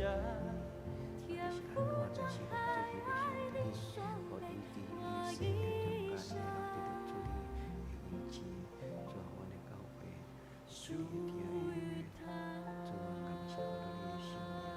到底是按怎，就是讲做彼个上帝，予你佇伊生命中間會當得著主你的醫治，主啊，阮的教會，主你會疼伊，主啊，感謝予你的聖名。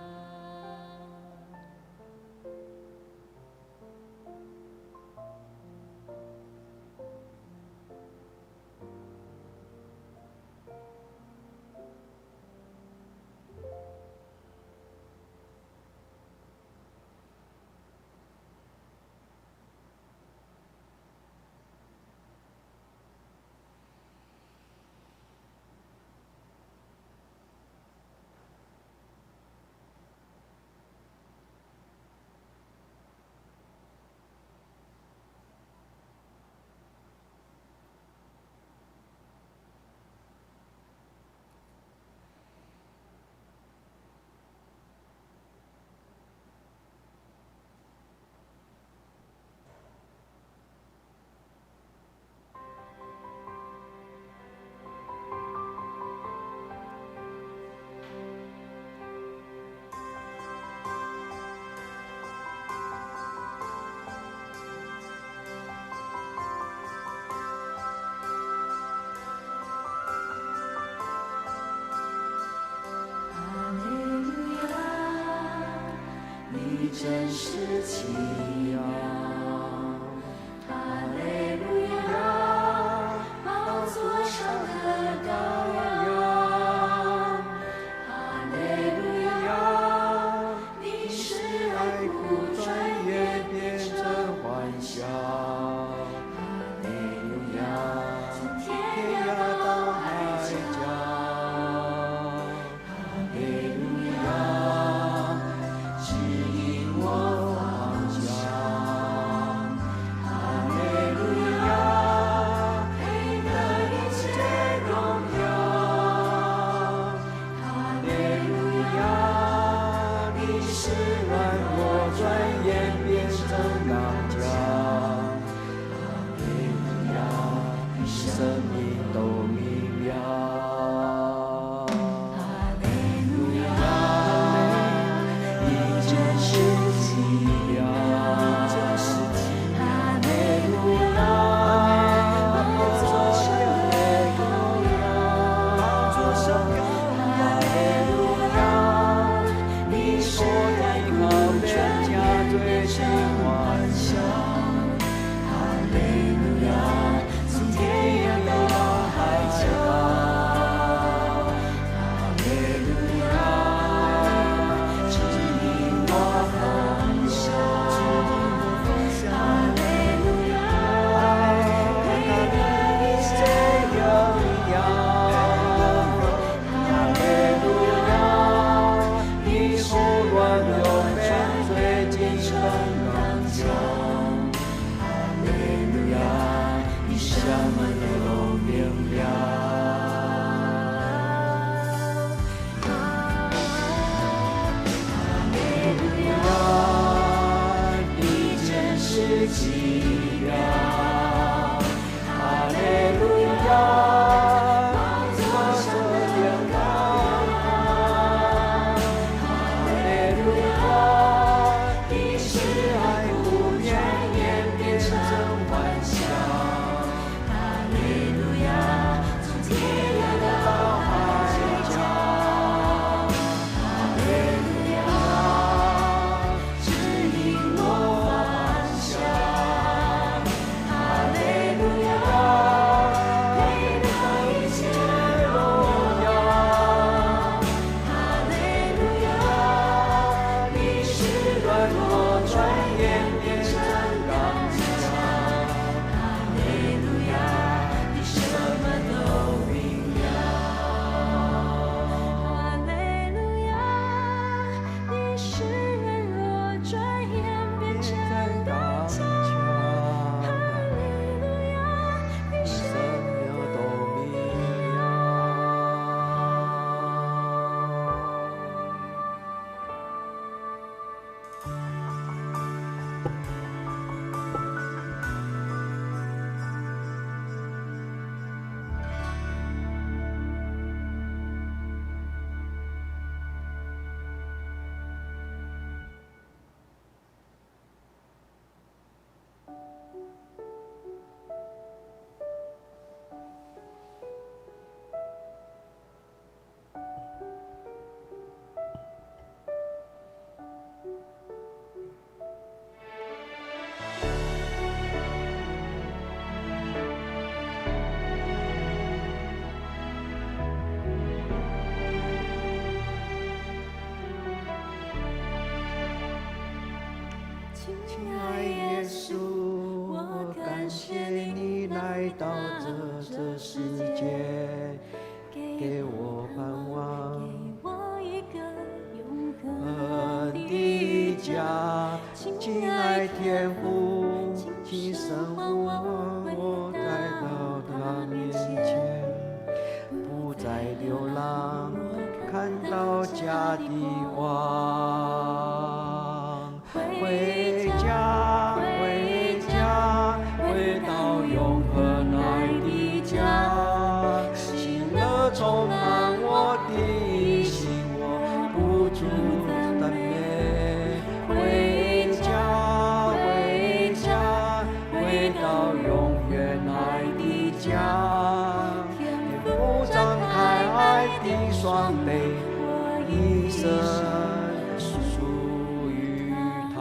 哈利路亞，你真是奇妙。哈利路亞，寶座上的羔羊。哈利路亞，你使哀哭轉眼變成歡笑。哈利路亞，從天涯到海角。哈利路亞，指引我方向。親愛天父，請聖喚我帶到他面前，不再流浪，看到家的光。回家，回家，回到永恆愛的家，喜樂充滿我的心，我不住讚美。回家，回家，回到永遠愛的家，天父張開愛的雙臂，我一生屬於他。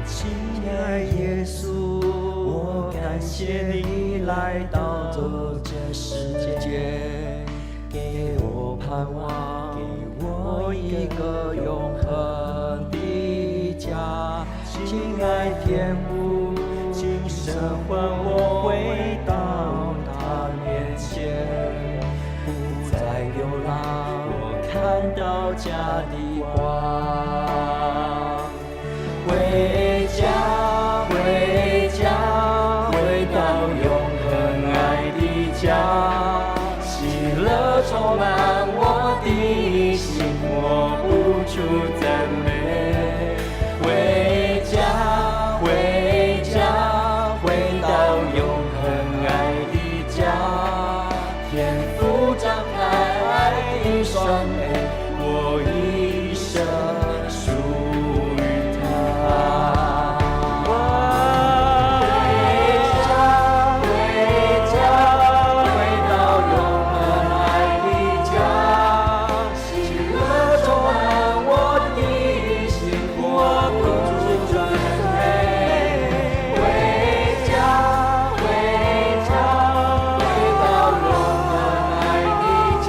親愛耶穌，我感謝你來到這世界，給我盼望，給我一個永恆的家。親愛天父，請聖喚我回到他面前，不再流浪，我看到家的光。回家，回家，回到永恆愛的家，喜樂充滿我的心，我不住讚美。回家，回家，回到永恆愛的家，天父張開愛的雙臂，我一生屬於他。回家，回家，回到永恆愛的家，喜樂充滿我的心，我不住讚美。回家，回家，回到永恆愛的家，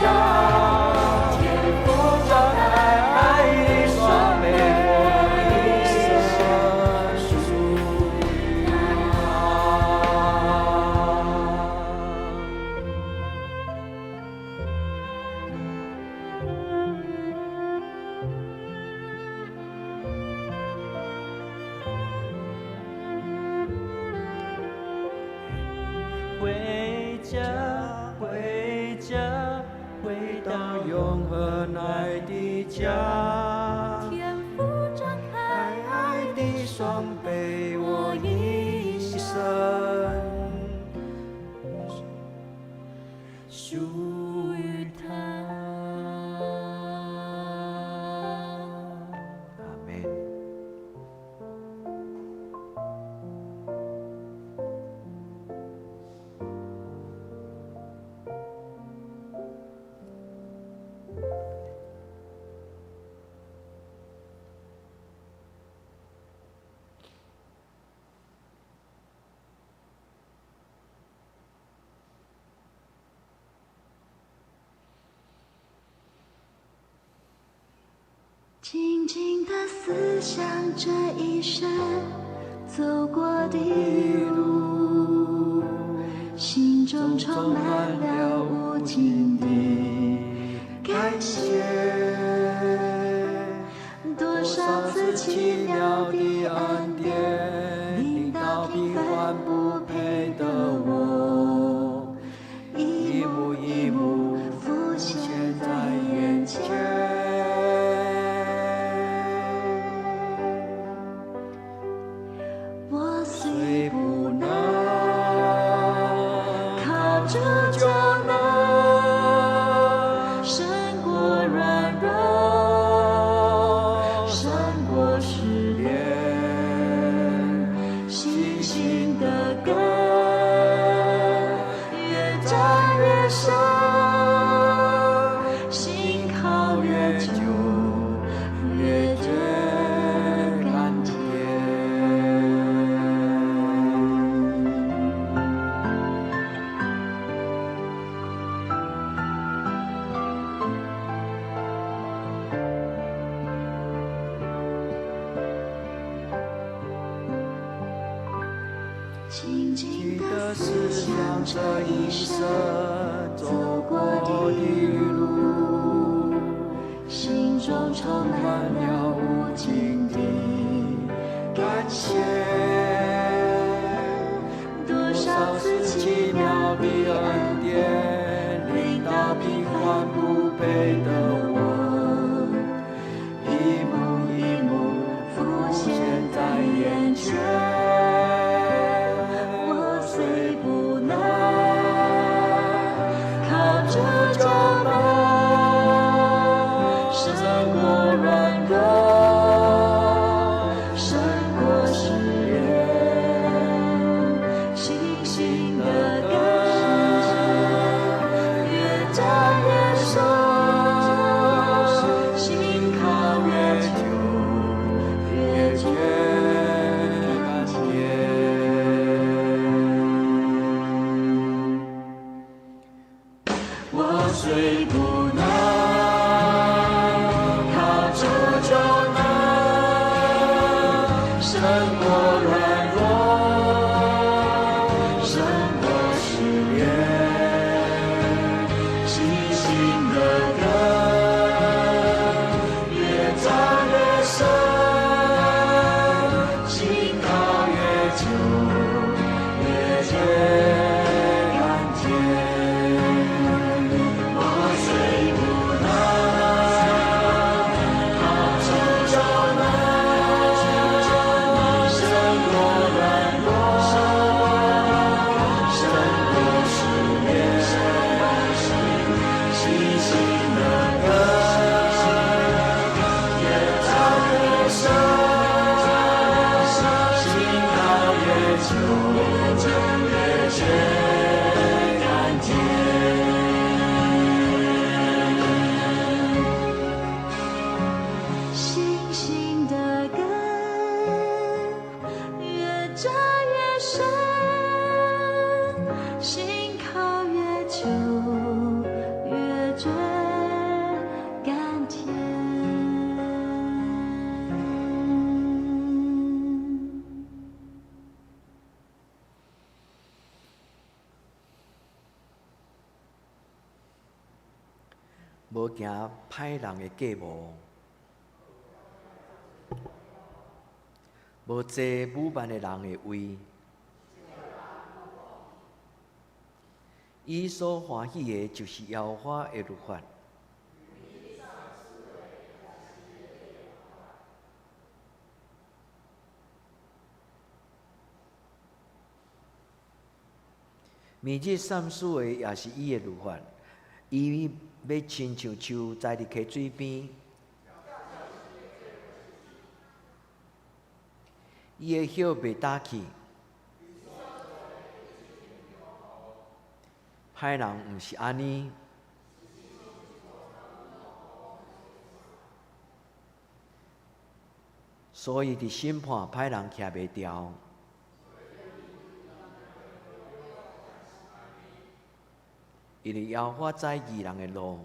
天父張開愛的雙臂，我一生屬於他。回家，回家，回到永恆愛的家，天父張開愛的雙臂，我一生屬於他。阿門。靜靜地思想這一生走過的路，心中充滿了無盡的感謝。多少次奇妙的恩典，臨到平凡不配的我，一幕一幕浮現在眼前。我雖不能，靠主就能勝過軟弱，勝過試煉，信心的靜靜的思想這一生走過的路，心中充滿了無盡的感謝。多少次奇妙的恩典，臨到平凡不配的我，一幕一幕浮現在眼前。我雖不能，靠主就能，勝過軟弱，勝過試煉，信心的根越扎越深，信靠越久越覺甘甜。我雖不能，靠主就能，勝過軟弱，勝過試煉，信心的根越扎越深，信靠越久越覺甘甜。我雖不能，靠主就能，勝過軟弱，勝過試煉，信心的根越扎越深，信靠越久越覺甘甜。信心的根越扎越深，信靠越久越覺甘甜。無行歹人的計謀，無坐侮慢的人的位。伊所歡喜的，就是耶和華的律法。每日散思的也是伊的律法。伊欲親像樹栽佇溪水邊，伊的葉袂焦去。歹人毋是按呢，所以佇審判歹人徛袂牢。因為耶和華知義人的路，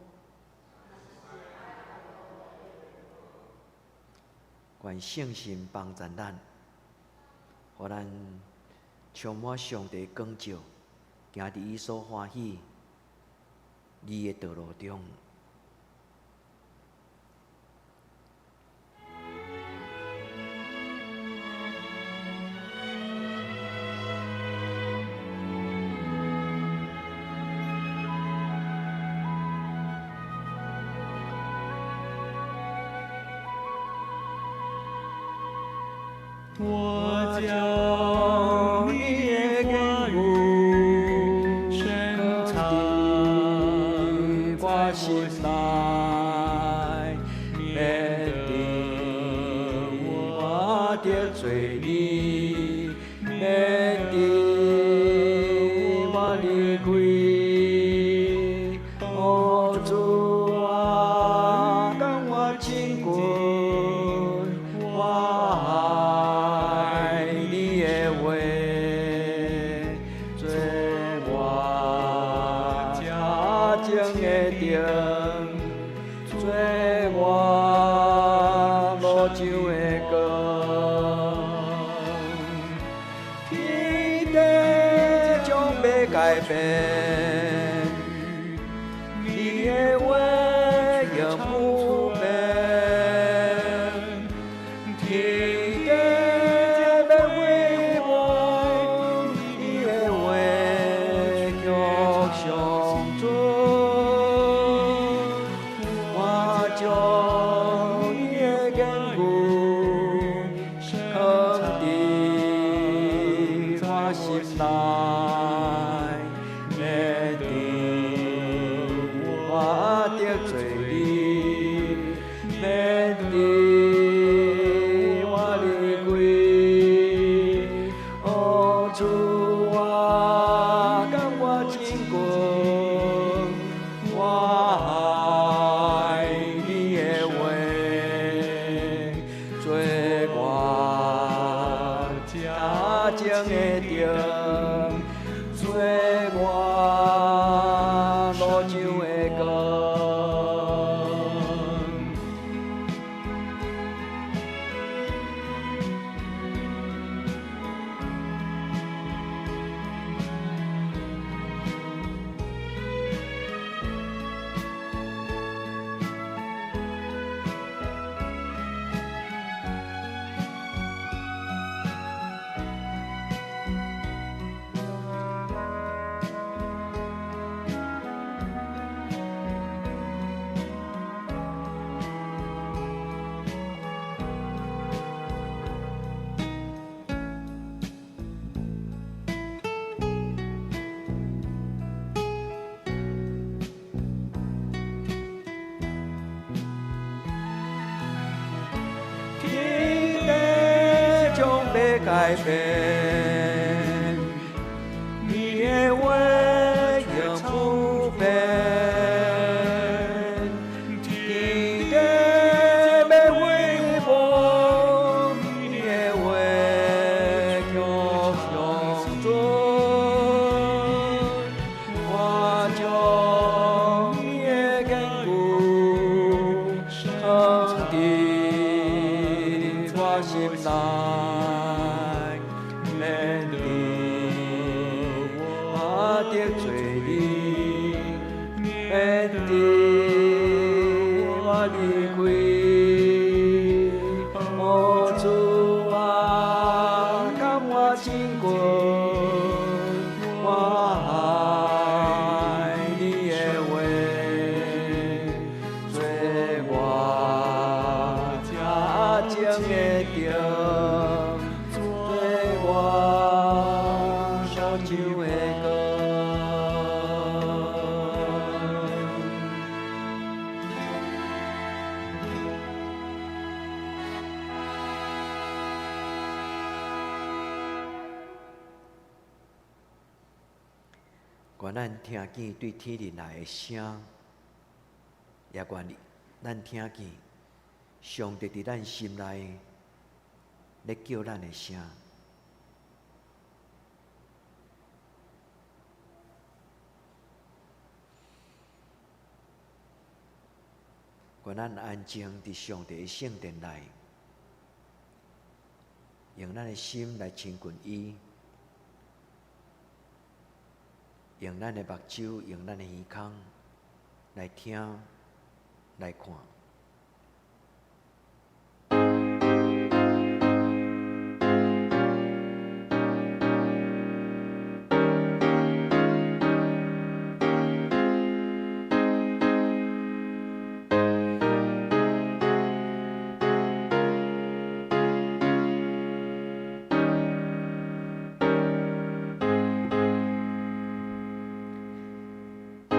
願聖神幫助咱，予咱充滿上帝光照，行佇伊所歡喜義的道路中。我將你的話語深藏在我心內，免得我得罪你，免得我離開。哦，主啊，當我親近，我愛你的話，做我前程的燈，做我路上的光。天地變，你的話永不變，天地欲毀亡，你的話卻長存。我將你的言語藏佇我心內，免得我得罪你，免得我離開。哦，主啊，共我親近，我愛你的話，做我腳前的燈，做我路上的光。天地將欲改變，你的話永不變。天地欲毀亡，你的話卻長存。我將你的言語藏佇我心內，免得我得罪你，免得我離開。哦，主啊，共我親近，我愛你的話，做我腳前的燈，做我路上的光。願咱聽見對天靈來的聲，也願咱聽見上帝佇咱心內咧叫咱的聲。願咱安靜佇上帝的聖殿內，用咱的心來親近伊，用咱的目睭，用咱的耳孔來聽、來看。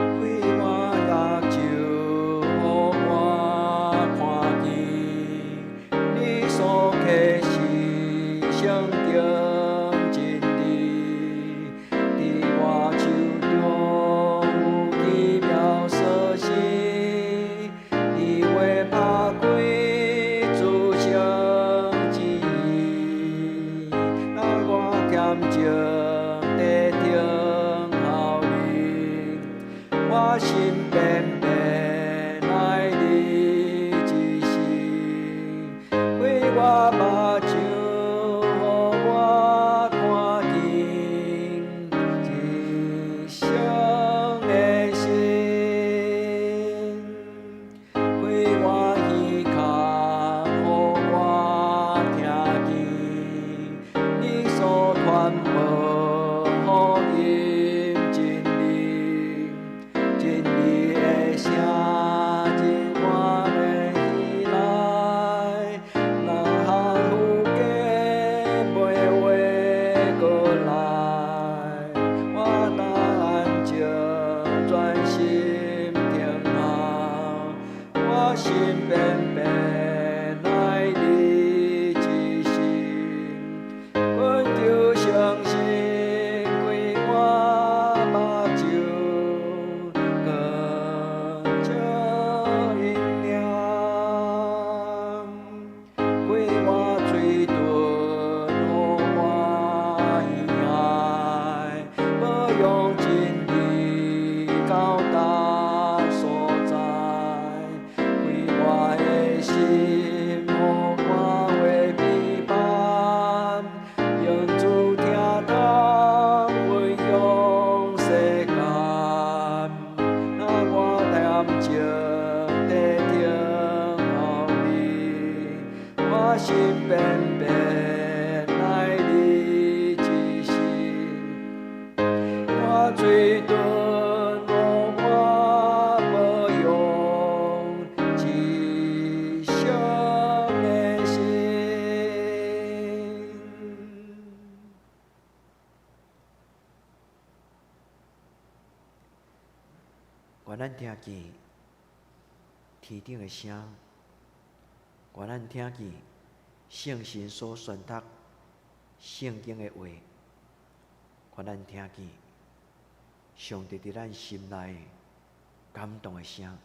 開我目睭，予我看見你所啟示聖經真理，佇我手中有奇妙鎖匙，你話拍開諸聖旨意，若我恬靜地聽候你，我心便變愛你之心，開我目睭，予我看見一生。分別乃你之心，我嘴唇無法無用，至上的心。願咱聽見天頂的聲，願咱聽見聖神所宣讀聖經的話，願咱聽見上帝佇咱心內感動的聲。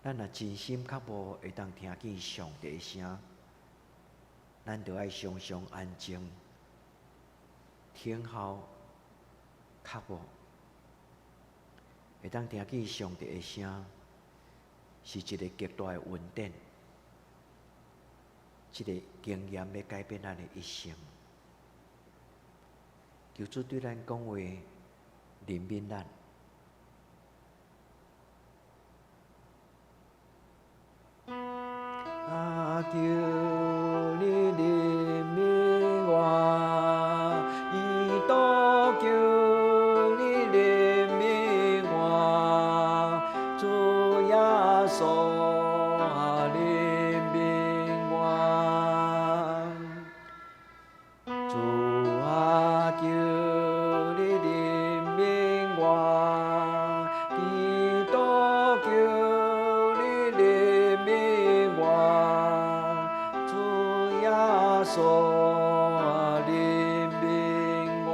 咱若真心較無會當聽見上帝的聲，咱就愛常常安靜，聽候。較無會當聽見上帝的聲，是一个極大的恩典。這个經驗欲改變咱的一生。求主對咱講話，憐憫咱。啊，求你憐憫我，基督求你憐憫我，主耶穌啊，憐憫我，主啊，求你憐憫我，基督求你憐憫我，主耶穌啊，憐憫我。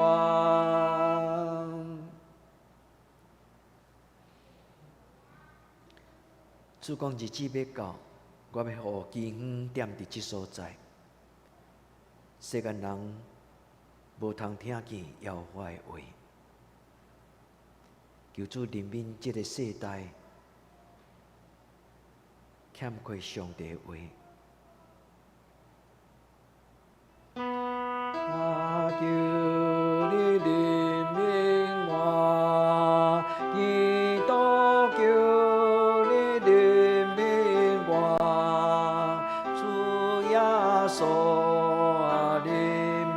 主講日子欲到，我欲予飢荒踮佇這所在，世間人無通聽見耶和華的話。求主憐憫這個世代，欠缺上帝的話。啊，求你憐憫我，基督求你憐憫我，主耶穌啊，憐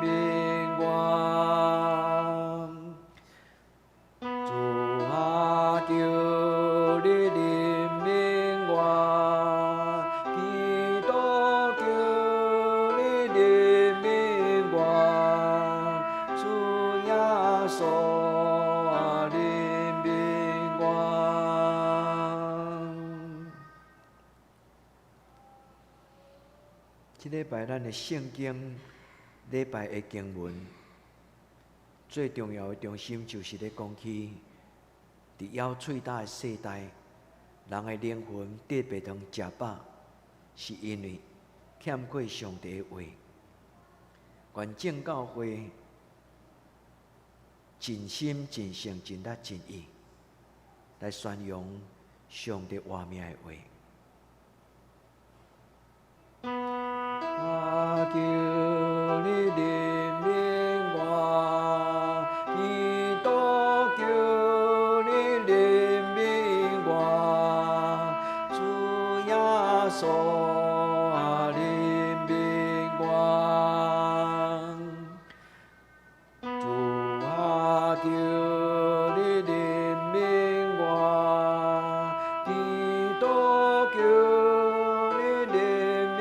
憫我，主啊，求你憐憫我，基督求你憐憫我，主耶穌啊，憐憫我。這禮拜咱的聖經禮拜的經文，最重要的中心就是咧講起，佇枵喙焦的世代，人的靈魂得袂當食飽，是因為欠缺上帝的話。願眾教會盡心、盡性、盡力、盡意來宣揚上帝活命的話。啊，求你憐憫我，基督求你憐憫我，主耶穌啊，憐憫我，主啊，求你憐憫我，基督求你憐憫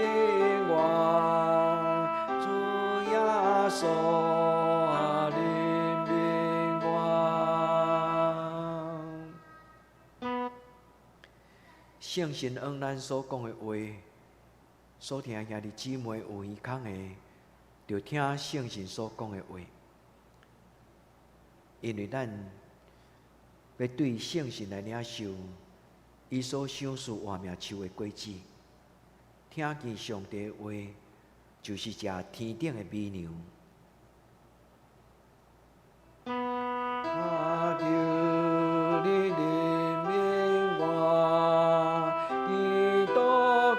我，主耶穌啊，憐憫我。聖神向咱所講的話，所聽兄弟姊妹有耳孔的，就聽聖神所講的話，因為咱欲對聖神來領受伊所賞賜活命樹的果子，聽見上帝的話，就是食天頂的美糧。啊，求你憐憫我，基督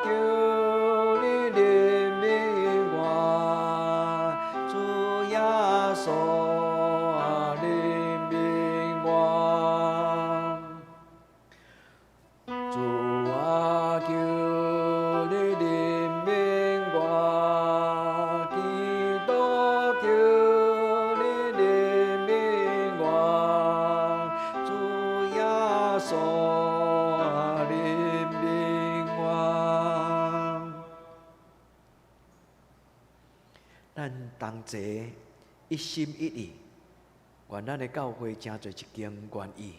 求你憐憫我，主耶穌啊，憐憫我，主啊，求你憐憫我，基督求你憐憫我，主耶穌憐憫我。咱同齊一心一意，願咱的教會成做一間願意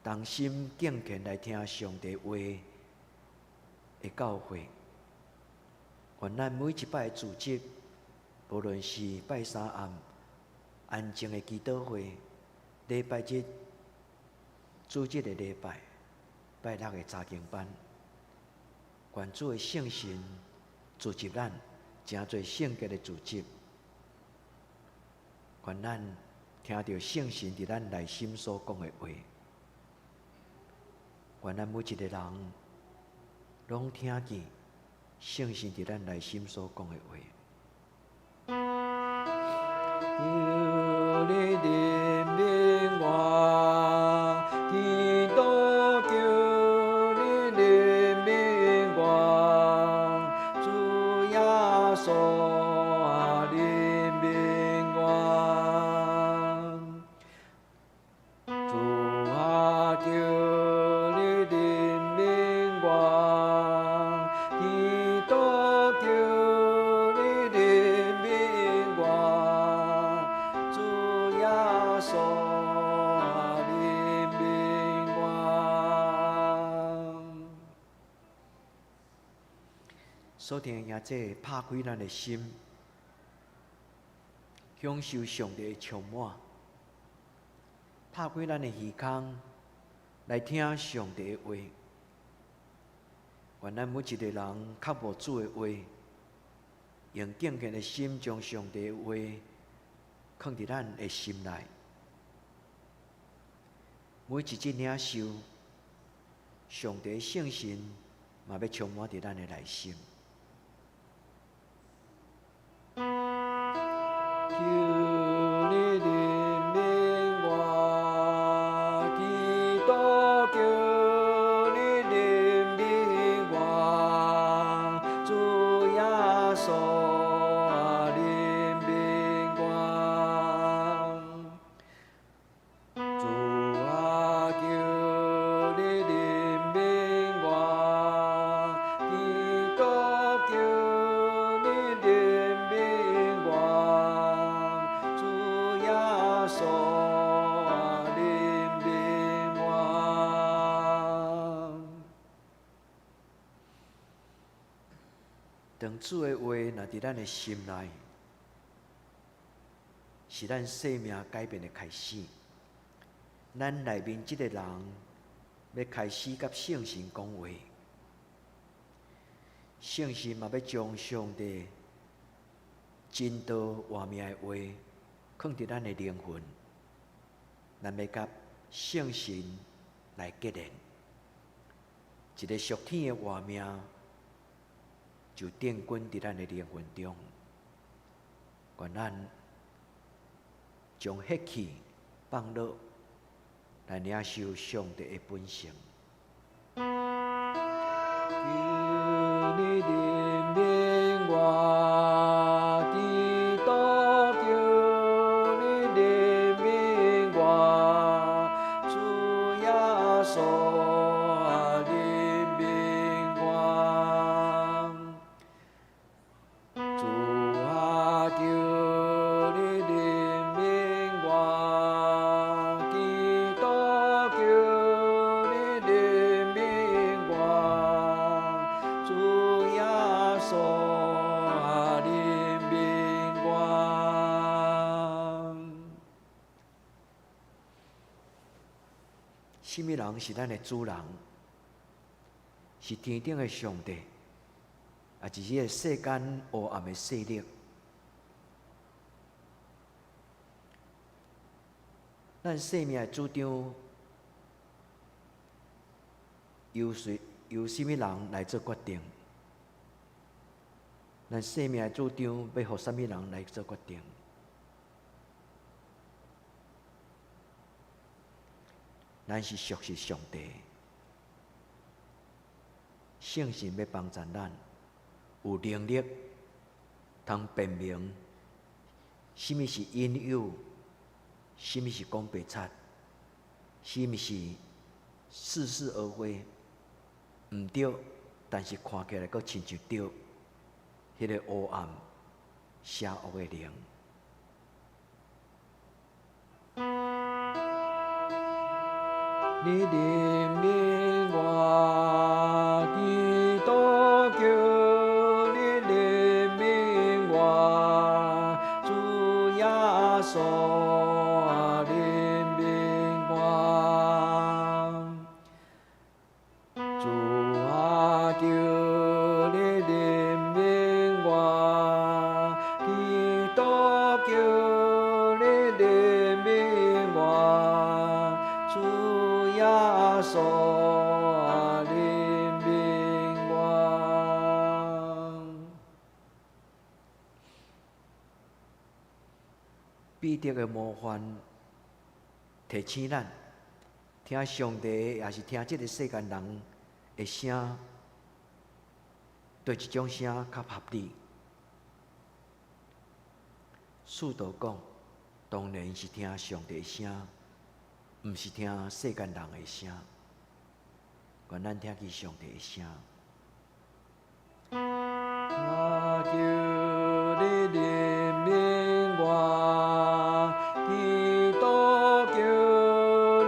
同心敬虔來聽上帝話的教會。願咱每一擺的組織，無論是拜三暗安靜的祈禱會，禮拜日主日的禮拜，拜六的查經班，願主的聖神組織咱，成做聖潔的組織。願咱聽著聖神佇咱內心所講的話，願咱每一个人攏聽見聖神佇咱內心所講的話。求你憐憫我，基督求你憐憫我，主耶穌憐憫我，主啊，求你憐憫我，基督求你憐憫我，主耶穌憐憫我。所聽的這拍開咱的心，享受上帝的充滿；拍開咱的耳孔，來聽上帝的話。願咱每一個人渴慕主的話，用敬虔的心將上帝的話囥佇咱的心內。每一日領受上帝聖神，嘛欲充滿佇咱的內心。求你憐憫我，基督求你憐憫我，主耶穌憐憫我，主啊，求你憐憫我，基督求你憐憫我，主耶穌憐憫我。當主的話若佇咱的心內，是咱生命改變的開始。咱內面這個人欲開始佮聖神講話，聖神嘛欲將上帝真道活命的話，囥佇咱的靈魂，咱欲佮聖神來結連，一个屬天的活命就定根佇咱的靈魂中。願咱將血氣放落，來領受上帝的本性。求你憐憫我，基督求你憐憫我，主耶穌憐憫我，主啊，求你憐憫我，基督求你憐憫我，主耶穌憐憫我。啥物人是咱的主人？是天頂的上帝，抑是這个世間黑暗的勢力？咱生命的主張由誰？由啥物人來做決定？咱生命的主張欲予啥物人來做決定？咱是熟悉上帝，聖神欲幫助咱有能力通辨明啥物是引誘，啥物是講白賊，啥物是似是而非，毋對，但是看起來閣親像對，彼個黑暗邪惡的靈。你憐憫我，基督求你憐憫我，主耶穌憐憫我。主啊，求你憐憫我，基督求你憐憫我，主耶穌憐憫我。彼得的模範提醒咱，聽上帝抑是聽這个世間人的聲，佗一種聲較合理？使徒講，當然是聽上帝的聲，毋是聽世間人的聲。願咱聽見上帝的聲。我求你憐憫我，基督求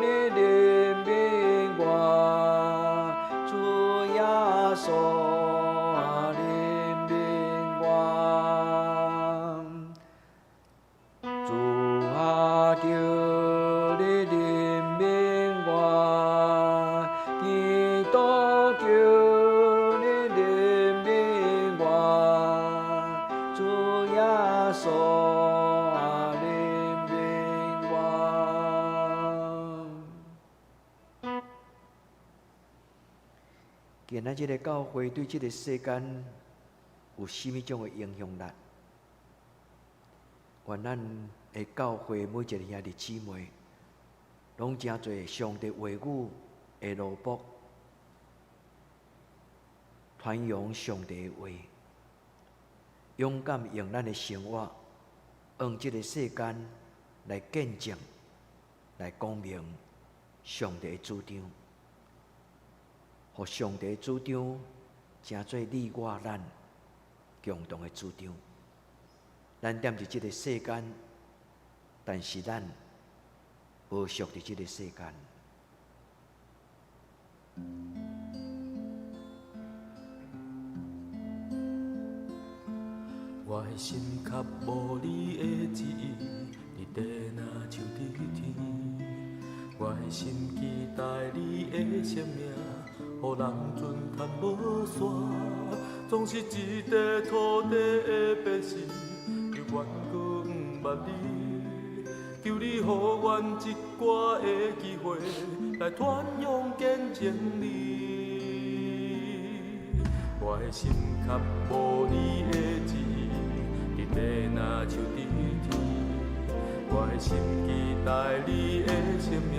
你憐憫我，主耶穌憐憫我。主啊，求你憐憫我，基督求你憐憫我，主耶穌憐憫我。今仔這个教會對這个世間有啥物種的影響力？願咱的教會每一个兄弟姊妹，攏成做上帝話語的奴僕，傳揚上帝的話，勇敢用咱的生活，向這个世間來見證、來講明上帝的主張，予上帝的主張成做你我咱共同的主張。咱踮佇這个世間，但是咱無屬佇這个世間。我的心較無你的旨意，你地若像佇天。我的心期待你的生命，予人陣談無煞。總是這塊土地的百姓，猶原閣毋捌你。求你予阮一寡的機會，來傳揚見證你。我的心較無你的旨意，你地若像佇天。我的心期待你的生命，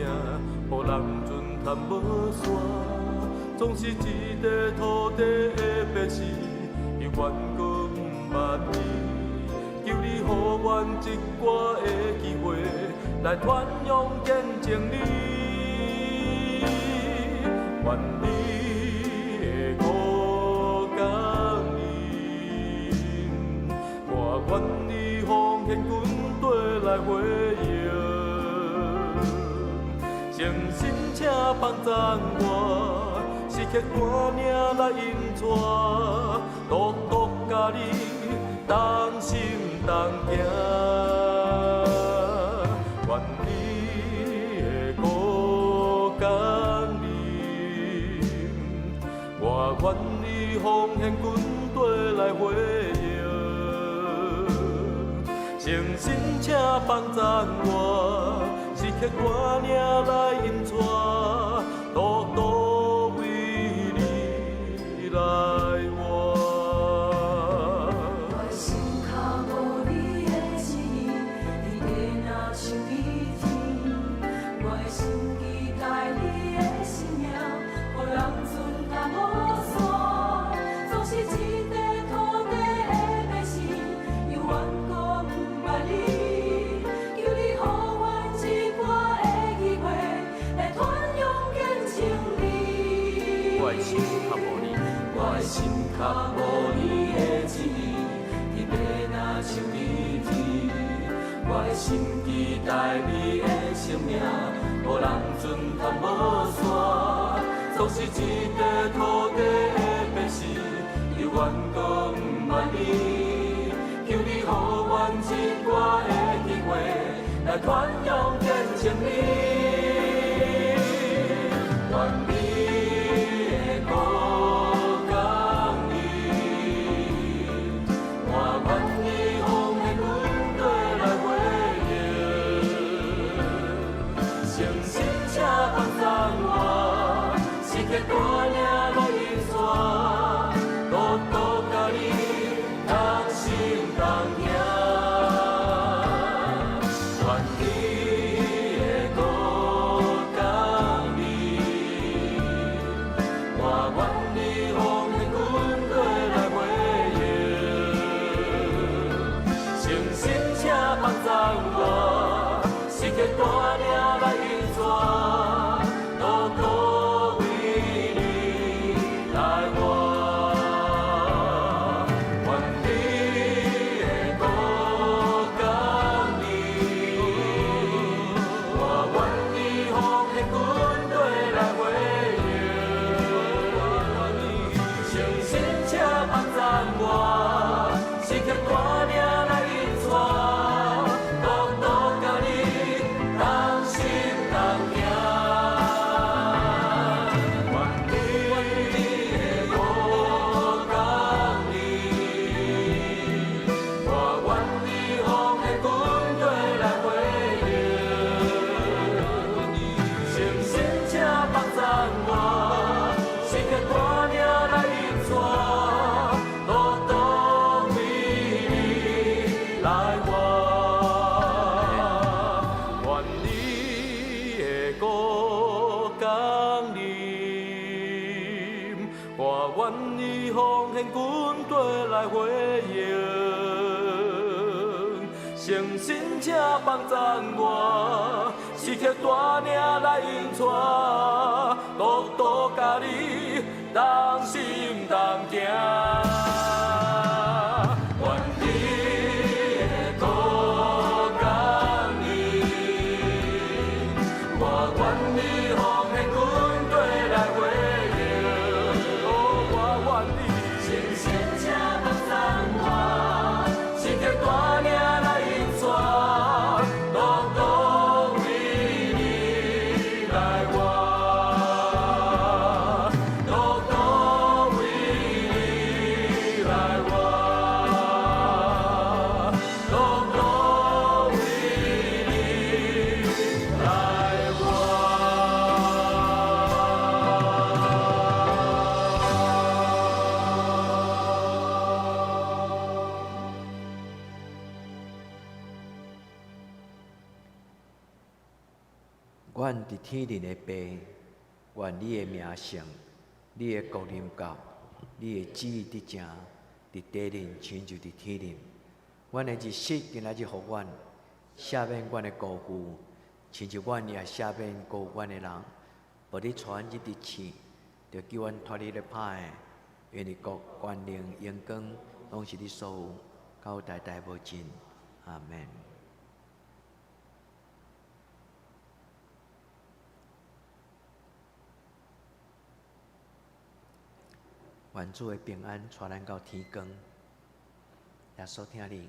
予人陣談無煞。總是這塊土地的百姓，猶原閣毋捌你。求你予阮一寡的機會，來傳揚見證你。願你的國降臨，我願意奉獻軍隊來回應。誠心請幫贊我，時刻帶領來引帶，獨獨佮你同心同行。願你的國降臨，我願意奉獻軍隊來回應。誠心請幫贊我，時刻帶領來引帶，獨獨為你來活。我的心較無你的旨意，你地若像佇天。我的心期待你的生命，予人陣談無煞。我的心期待你的生命，無人盡頭無煞，總是這塊土地的百姓，猶原閣毋捌你。求你予阮一掛的機會，來傳揚見證你。願你的國降臨，我願意奉獻軍隊來回應。誠心請幫贊我，時刻帶領來引帶，獨獨佮你同心同行。願你的國降臨，我願意奉獻軍隊來回應。誠心請幫贊我，時刻帶領來引帶，獨獨為你來活。願你的國降臨，我願意奉獻軍隊來回應。誠心請幫贊我，時刻帶領來引帶，獨獨佮你同心同行。願你的國降臨，我願意奉獻軍隊來回應。誠心請幫贊我，時刻帶領來引帶，獨獨為你來活。願你的國降臨，我願意奉獻軍隊來回應。誠心請幫贊我，時刻帶領來引帶，獨獨佮你同心同行。願你的國降臨，我願意奉獻軍隊來回應。哦，我願意。誠心請幫贊我，時刻帶領來引帶，獨獨為你來活，獨獨為你來活，獨獨為你來活。阮佇天頂的父，願你的名聖，你的國臨到，你的旨意得成，佇地頂親像佇天頂。阮的日食今仔日予阮，赦免阮的辜負，親像阮也赦免辜負阮的人。無你帶阮入佇試，著救阮脫離咧歹的，因為國、權能、榮光，攏是你所有，到代代無盡。阿門。願主的平安帶咱到天光。耶穌疼你。